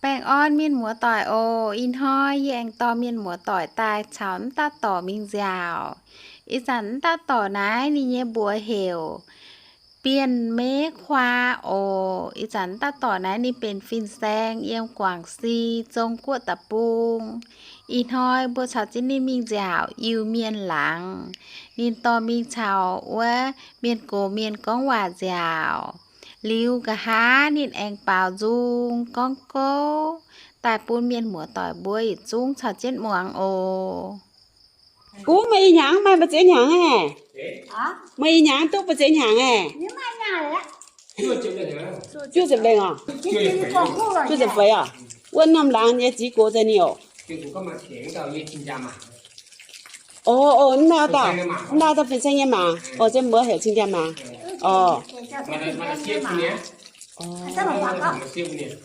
Baengh orn mienh muoz-doic oc. Ih hnoi yie aengx dorh mienh muoz-doic daaih caux m'dauh dorc mingh nziaauc. Ih zanc m'dauh dorc naaiv ninh nyei mbuox heuc Bienh Meiv Kuaa oc. Ih zanc m'dauh dorc naaiv ninh benx fin-saeng yiem Guangv Si, Zong Guoqv deic-bung. Ih hnoi mbuo caux jienv ninh mingh nziaauc Iu-Mienh laangz. Ninh dorh mingh caux wuov mienh gox mienh gorngv waac nziaauc. Liuz nqa'haav ninh aengx baaux nzung gorngv gouv daaih bun mienh muoz-doic mbuo yietc zungv caux jienv muangx oc. Gux, meih ih hnyangx maaih mbu'ziex hnyangx aeqv? Meih ih hnyangx duqv mbu'ziex hnyangx aeqv? Juov ziepc lengh oc. Juov ziepc feix oc. Wuov norm laangz nyei zix gox za'nyeic oc. Oc, oc, naaiv dauh, naaiv dauh fin-saeng nyei maaz. Oc, se mbuo heuc cing-jaa maaz. Oc.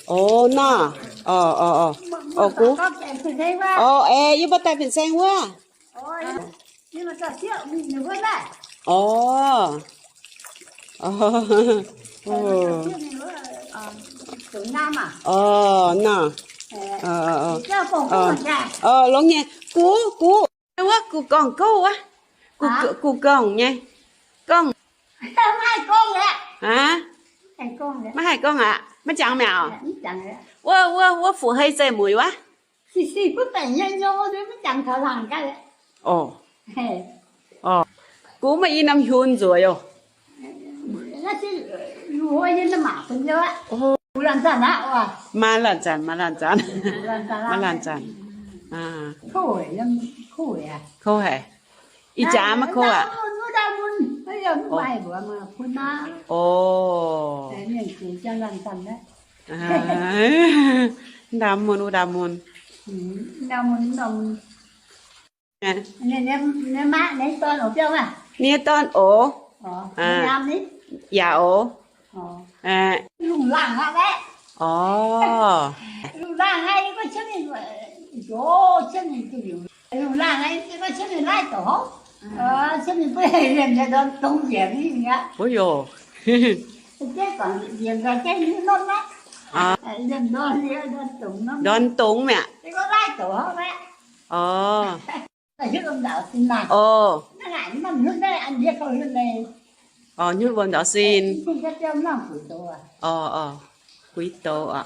Oc, naaiv. Oc, oc, oc. Oc, gux. Oc, aeqv, yie mbuo daaih fin-saeng wuov. Oc. Oc, naaiv. Oc, longx nyei. Gux, gux. Wuov gux gorngv gouv wuov. Gux gorngv nyei. Gorngv. Aav, maiv haih gorngv aqv. Maiv jangx mi'aqv. Wuov, wuov, wuov fu'hei zeiv mueiz wuov. Oc. Oc. Gux, meih i norm hiun nzueic oc. Maaih laanh zanc, maaih laanh zanc. Maaih laanh zanc. Kouv haic. Ih jaax maiv kouv aqv. Oc. Ndaam mun, wuov ndaam mun. Ninh nyei dorn oc. Yaac oc. Oc. Wuov yoc. Ndorn dongz mi'aqv. Oc. Oc, nyutc wuom ndorqc sin. Oc, oc, guix douz oc.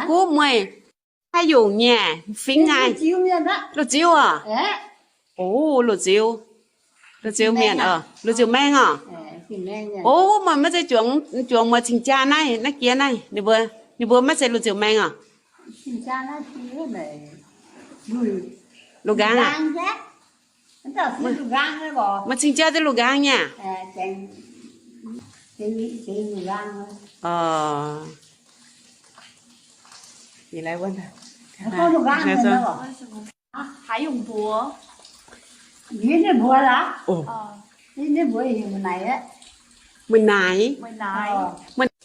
Guv, meih haih yungh nyei, fingx haaix? Loz-ziuv oc. Oc, loz-ziuv. Loz-ziuv mienh oc. Loz-ziuv maeng oc. Oc, meih maiv zeiz juangc, juangc muoz cing-jaa naaiv, naaiv jiex naaiv, ninh mbuo, ninh mbuo maiv zeiz loz-ziuv maeng oc. Lungh nqaang. Muoz cing-jaa deix lungh nqaang nyei aqv? Oc. Mueiz naaic.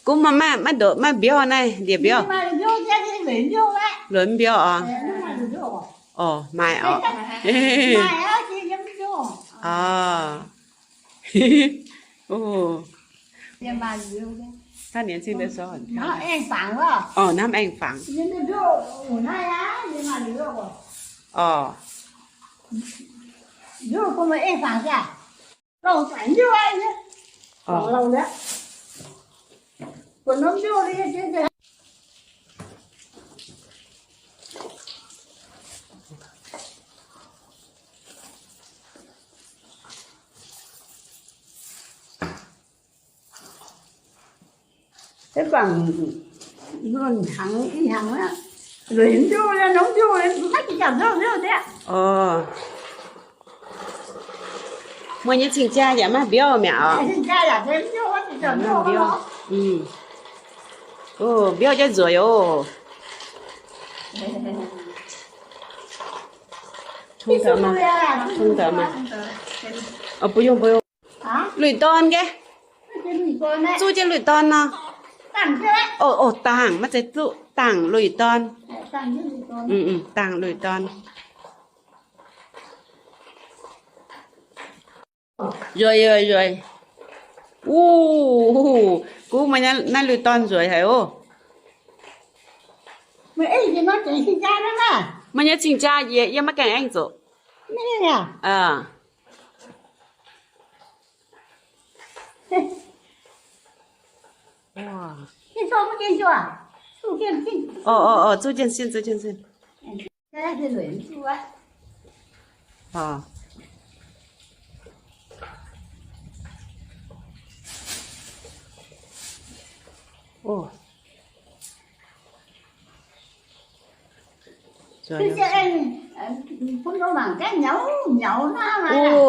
Guv, maiv, maiv ndortv, maiv mbiauv naaiv, ndiev mbiauv. Luonx mbiauv oc. Oc, maaih oc. Oc. Oc, naaiv aengx fangx. Oc. Oc. Meih nyei cing-jaa yaac maiv mbiauv mi'aqv oc. Mbiauv jienv nzueic oc. Luic dorn geh. Zuqv jienv luic dorn nor. Oc, oc, dangh, maiv zeiz zuqv, dangh luic dorn. Dangh luic dorn. Nzueic, nzueic, nzueic. Wuov, gunv meih naaiv lui-dorn nzueic haic oc. Meih nyei cing-jaa yie, yie maiv gaengh aengv zoqc. Zuqc jienv sin, zuqc jienv sin.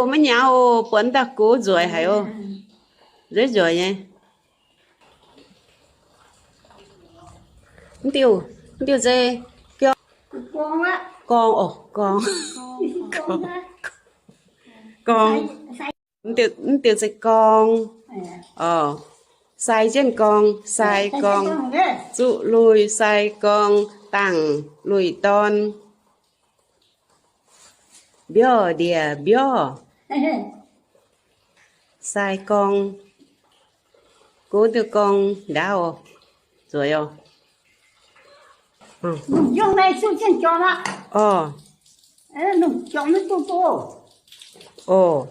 Maiv nyauv oc, buonc daaih gux nzueic haic oc. Nzueic nzueic nyei. Mv diuh, mv diuh se gorngv, gorngv oc, gorngv. Gorngv. Mv diuh se gorngv. Sai jienv gorngv, sai gorngv. Zuqc lui sai gorngv, dangh lui-dorn. Mbiorv ndiev mbiorv. Sai gorngv. Gunv diuh gorngv ndaauv oc. Nzueic oc. Oc.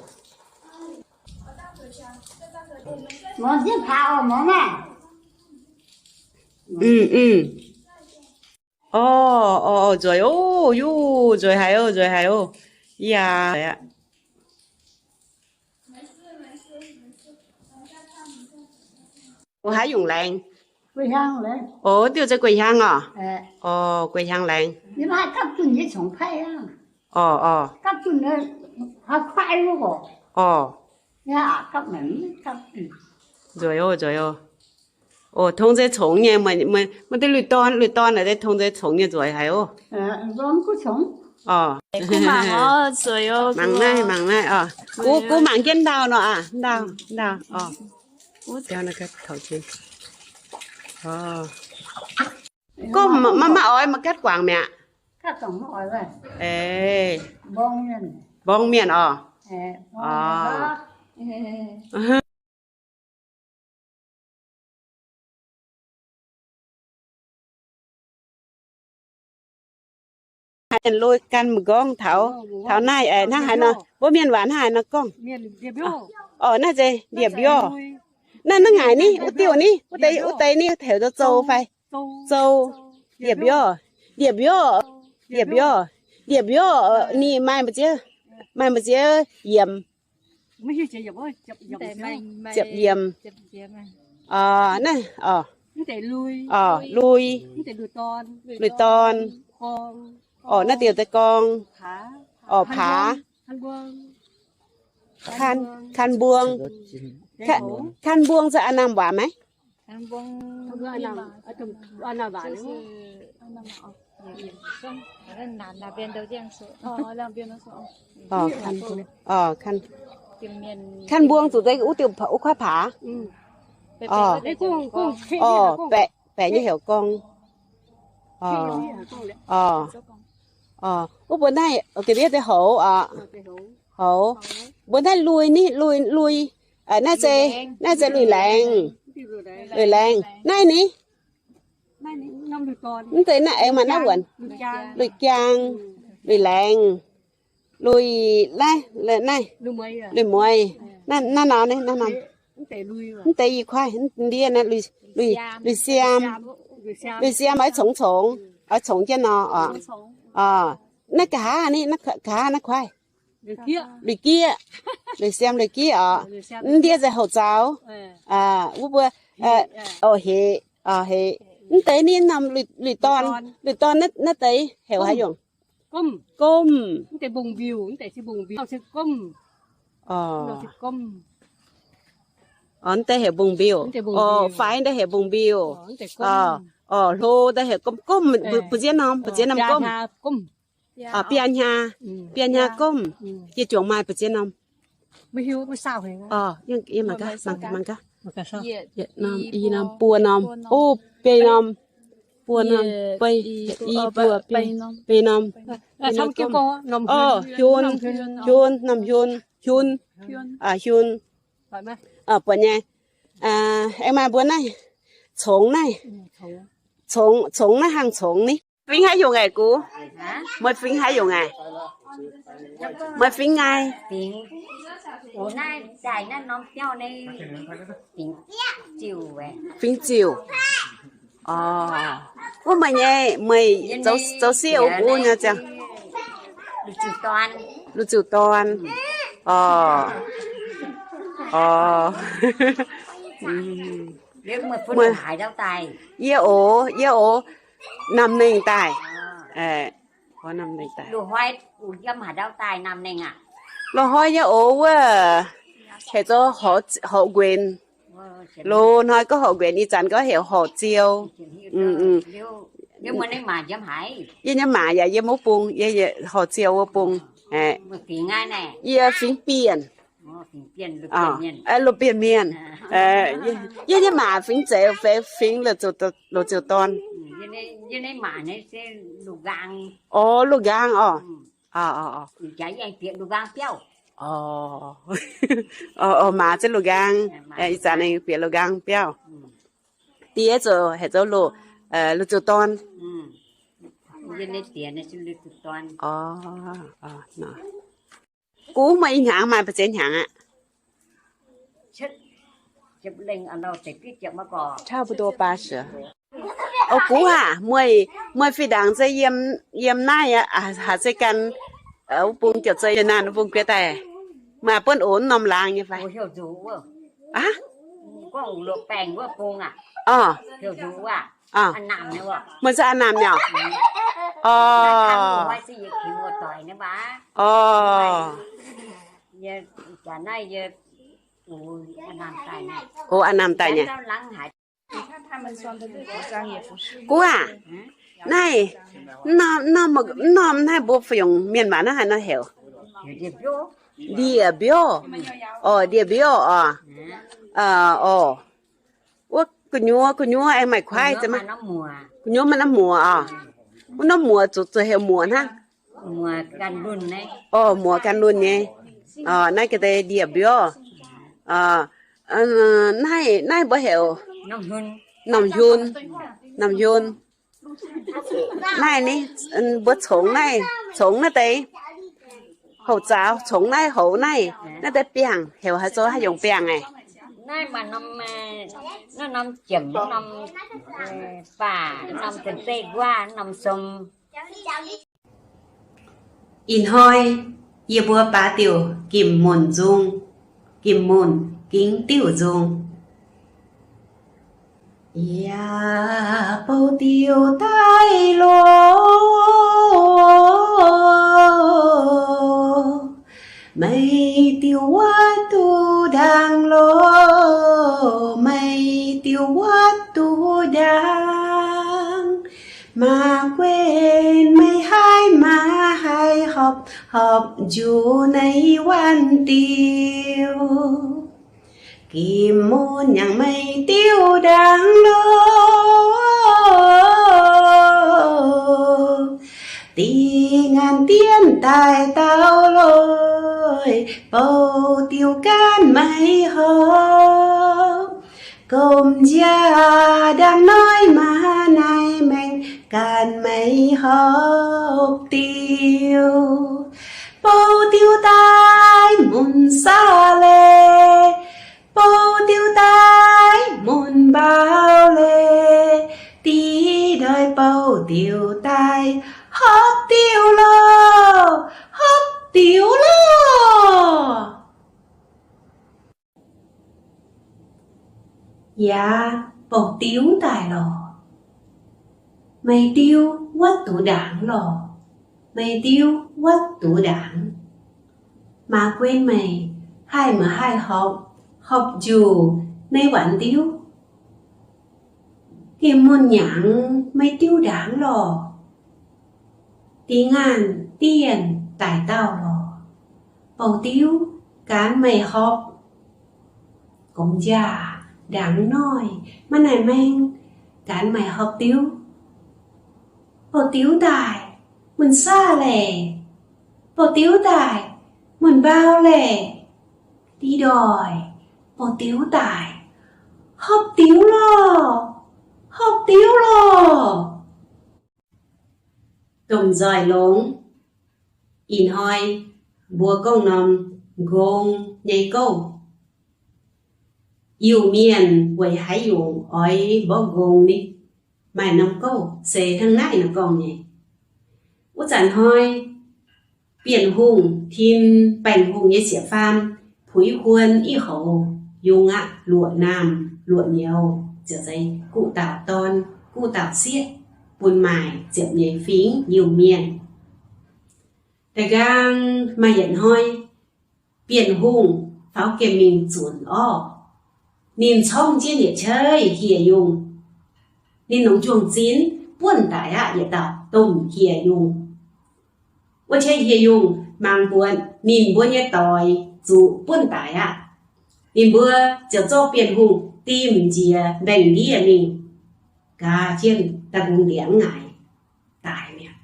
Oc, oc, nzueic oc, yuv, nzueic haic oc, nzueic haic oc. Yaac, oc, haaix nyungc laengz? Oc, diuh se guei hiaang oc. Oc, guei hiaang laengz. Oc, oc. Oc. Nzueic oc, nzueic oc. Oc, tong nzei congx nyei, meih, meih deix lui-dorn, lui-dorn naaic deix tong nzei congx nyei nzueic haic oc. Oc. Mangc naaiv, mangc naaiv oc. Gu, gu mangc jienv ndau nor aqv, ndau, ndau oc. Gorngv maiv, maiv oix, maiv gaatv guangc mi'aqv. Mborngv mienh oc. Haaix lui gan m'nqorngv taux, taux naaiv, hnangv haaix nor, mbuo mienh waac hnangv haaix nor gorngv? Oc, naaiv se ndie-mbiorv. Naaiv, naaiv ngaaic ni, wuov diuh ni, wuov deix, wuov deix ni, heuc zoux zou fai? Zou. Ndie-mbiorv, ndie-mbiorv, ndie-mbiorv, ndie-mbiorv, ninh maaih mbu'ziex, maaih mbu'ziex yiemc. Ziepc yiemc. Oc, naaiv, oc. Oc, lui. Lui-dorn. Oc, naaiv diuh deix gorngv. Oc, paax. Kan, kan mbuong. Kan mbuong se An Nam waac maiv? Oc, kan, oc, kan, kan mbuong zuqc deix wuov diuh, wuov kuaaiv paax. Oc, baeqc, baeqc nyei heuc gorngv. Oc, oc, wuov mbuo naaiv, ga'ndiev deix houx oc. Houx. Mbuo naaiv lui ni, lui, lui. Naaiv se, naaiv se lui-laengz. Lui-laengz. Naaiv ni? Mv deix naaiv aengx maaih naaiv wuonc. Lui-jaang, lui-laengz, lui, naaiv, naaiv, lui-mueiz. Naaiv, naaiv nor, naaiv norm. Mv deix i kuaaiv, ndiev naaiv lui, lui-siam. Lui-siam oix congx congx, oix congx jienv nor oc. Naaiv nqa'haav ni, nqa'haav naaiv kuaaiv. Lui-gieqv. Lui-siam lui-gieqv oc. Ndiev se houx zaux. Wuov mbuo, oc, heqc, oc, heqc. Mv deix ni norm lui-dorn, lui-dorn naaiv deix heuc haaix nyungc? Gomv. Oc, mv deix heuc mbong-mbiuh. Oc, faix deix heuc mbong-mbiuh. Oc, hlo deix heuc gomv, gomv, mbu'ziex norm, mbu'ziex norm gomv. Biaa hnyaa, biaa hnyaa gomv. Yie juangc maaih mbu'ziex norm. Mangc gaax, mangc gaax, yietc norm, i norm, buo norm. Ov, biei norm. Buo norm, biei, i, buo, biei, biei norm. Oc, hiun, hiun, norm hiun, hiun. Hiun. Buatc nyei. Aengx maaih mbuo naaiv, congx naaiv, congx, congx naaiv hangh congx ni. Fingx haaix nyungc aqv gux? Meih fingx haaix nyungc aqv? Meih fingx nqaai? Fingx ziouc. Wuov meih nyei, meih zoux sieqv wuov gux nyei ziangh. Lu ziuc dorn. Orv. Yie oc, yie oc, Namh Nengh daaih. Loz-hnoi yie oc wuov, heuc zoux Horc Nquenx. Loz-hnoi gorngv Horc Nquenx, ih zanc gorngv heuc Horc Ziou. Yie nyei maaz yaac yiem wuov bung, yie Horc Ziou wuov bung. Yie fingx Bienh. Loz-Bienh Mienh. Yie nyei maaz fingx Zeiz, fingx Loz Ziouc Dorn. Orv, Loz Nqaang orv. Orv, maaz se Loz Nqaang. Ih zanc ninh bieqc Loz Nqaang biauv. Die ziouc heuc zoux Loz Ziouc Dorn. Orv, gux, meih ih hnyangx maaih mbu'ziex hnyangx aqv? Orv, gux aac, meih, meih fih ndaangc se yiem, yiem naaiv aqv, haaix se gan wuov bung ziouc zoux yiem naaiv wuov bung guiex daaih, maaih buonv oc norm laangz nyei fai? Orv, meih se Aa Namh nyei orv? Orv, oc, Aa Namh daaih nyei. Gux aac, naaiv, mv norm naaiv mbuo fai yungz mienh waac naaiv haaix nor heuc? Ndie-mbiouv. Orv, ndie-mbiouv orv. Orv, wuov gu'nyuoz, gu'nyuoz aengx maaih kuaaiv, gu'nyuoz maaih norm muoc orv. Wuov norm muoc zuqc, zuqc heuc muoc hnangv. Orv, muoc ganh lunh nyei. Orv, naaiv ga'deix ndie-mbiouv. Naaiv, naaiv mbuo heuc norm hiun, norm hiun. Naaiv ni, mbuo congx naaiv, congx naaiv deix, houc zaaux congx naaiv, houc naaiv, naaiv deix biangh heuc haaix zoux haaix nyungc biangh aqv? Naaiv maaih norm, norm jemc, norm baac, norm zeiv-nquaah, norm som. Ih hnoi yie mbuo baaix diuc Gim Munc nzung, Gim Munc gingx diuc nzung. Yaac bouh diuc daaih loh, meih diuc wuov duqv ndaangc loh, meih diuc wuov duqv ndaangc. Maiv gunv meih haih maiv haih horpc, horpc njoux naaiv waanc diuh. Gim Munc yangh meih diuh ndaangc loh, dih ngaanc dienv daaih dauh loh, bouh diuh gaanv meih horpc. Gomh nziaauc ndaangc noic maaih naaiv maengx gaanv meih horpc diuh. Bouh diuh daaih munc saah leiz, bouh diuh daaih munc mbau leiz, dih ndoih bouh diuh daaih horpc diuh loh, horpc diuh loh. Yaac bouh diuh daaih loh, meih diuh wuov duqv ndaangc loh, meih diuh wuov duqv ndaangc. Maiv gunv meih haih maiv haih horpc, horpc njoux naaiv waanc diuh. Gim Munc yangh meih diuh ndaangc loh, dih ngaanc dienv daaih dauh loh, bouh diuh gaanv meih horpc. Gomh nziaauc ndaangc noic maaih naaiv maengx gaanv meih horpc diuh. Bouh diuh daaih munc saah leiz, bouh diuh daaih munc mbau leiz, dih ndoih bouh diuh daaih Hopv diuv lorh! Hopv diuv lorh! Domh nzoih longx. Ih hnoi mbuo gorngv norm nqong nyei gouv. Iu-Mienh weic haaix nyungc oix mborqv nqong ni? Maaih norm gouv se hnangv naaiv nor gorngv nyei. Wuov zanc hnoi Bienh Hungh tin Baengh Hungh nyei sieqv-faam puix huon ih hoz, yungz aqv, luoqc naamh luoqc nyouz, ziouc zeiz guv dauh dorn guv dauh sieqv, bun maaih ziepc nyeic fingx Iu-Mienh. Da'nqaang maaih yietc hnoi, Bienh Hungh faaux gemh mingh zunc orv. Ninh corngv jienv yietc qeiv hieh yungh. Ninh longc juang-zinx buonv daic aqv yietc dauh domh hieh yungh. Wuov qeiv hieh yungh mangc buatc ninh mbuo nyei doic zuqc buonv daic aqv. Ninh mbuo ziouc zorqv Bienh Hungh dimh njiec mbaengx-ndiev mingh, gaax jienv da'nqungh ndiangx ngaaic, daic mi'aqv.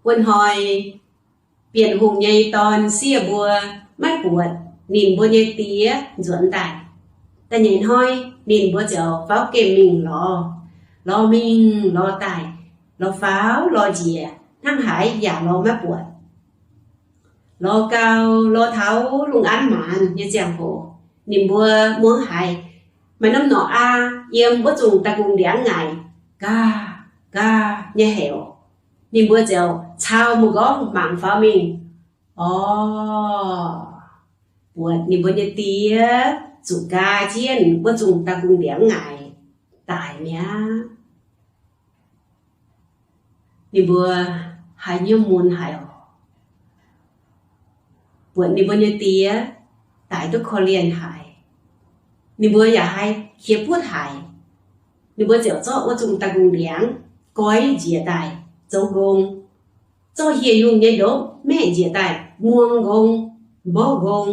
Wuov hnoi Bienh Hungh nyei dorn sieqv mbuo maiv buatc ninh mbuo nyei diex nzuonx daaih. Da'nyeic hnoi ninh mbuo ziouc faaux gemh mingh lorz. Lorz mingh lorz daaih, lorz faaux lorz njiec, hnangv haaix yaac lorz maiv buatc. Lorz gau, lorz taux lungh aanv maanz nyei ziangh hoc, ninh mbuo muangx haiz maaih norm norqc aa yiem wuov zungh da'nqungh ndiangx ngaaic, gaax, gaax nyei heuc. Ninh mbuo ziouc cau m'nqorngv mangc faaux mingh. Orv, buatc ninh mbuo nyei diex zuqc gaax jienv wuov zungh da'nqungh ndiangx ngaaic daic mi'aqv. Ninh mbuo haiz hnyouv mun haic oc. Buatc ninh mbuo nyei diex daic duqv korv-lienh haic, ninh mbuo yaac haiz qiex butv haic. Ninh mbuo ziouc zorqv wuov zungh da'nqungh ndiangx goiv njiec daaih zoux nqong. Zorqv hieh yungh nyei ndopv maeqv njiec daaih muang nqong, mborqv nqong,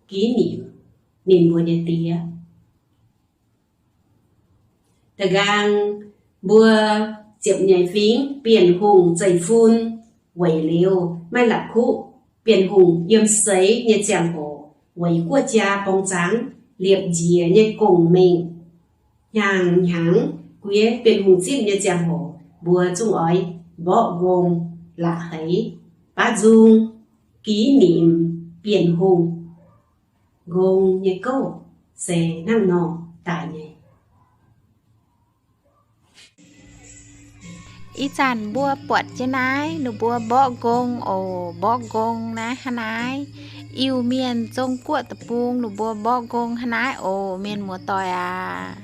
kỷ niệm ninh mbuo nyei diex. Da'nqaang mbuo ziepc nyeic fingx Bienh Hungh zeiv-fun weic liuz maiv la'kuqv, Bienh Hungh yiem seix nyei ziangh hoc weic guoqv jaa borng zaangc liepc njiec nyei gong-mengh. Hnyangx-hnyangx guiex Bienh Hungh zipv nyei ziangh hoc mbuo zungv oix mborqv nqong la'heix, baav nzung kỷ niệm Bienh Hungh. Nqong nyei gouv se hnangv nor daaih nyei. Ih zanc mbuo buatc jienv naaiv, ninh mbuo mborqv nqong oc. Mborqv nqong naaiv hnangv naaiv. Iu-Mienh Zong-Guoqv deic-bung ninh mbuo mborqv nqong hnangv naaiv oc, mienh muoz-doic aac.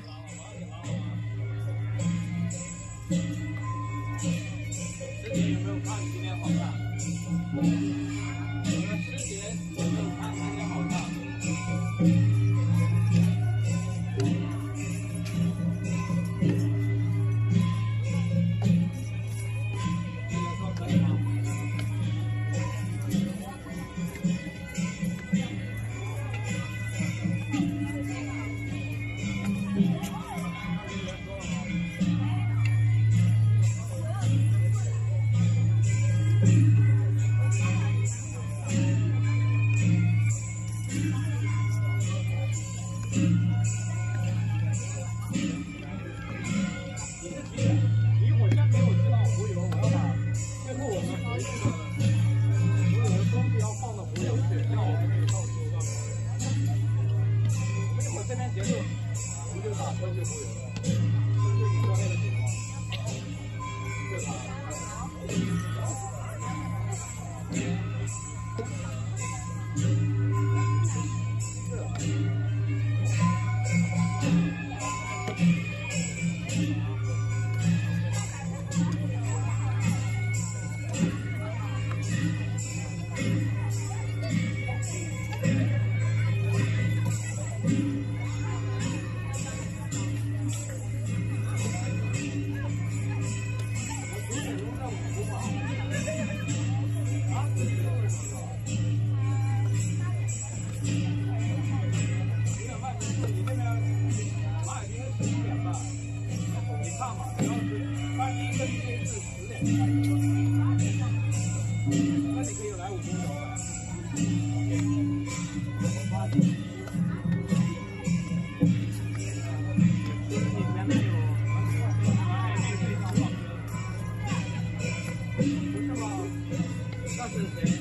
Mv deix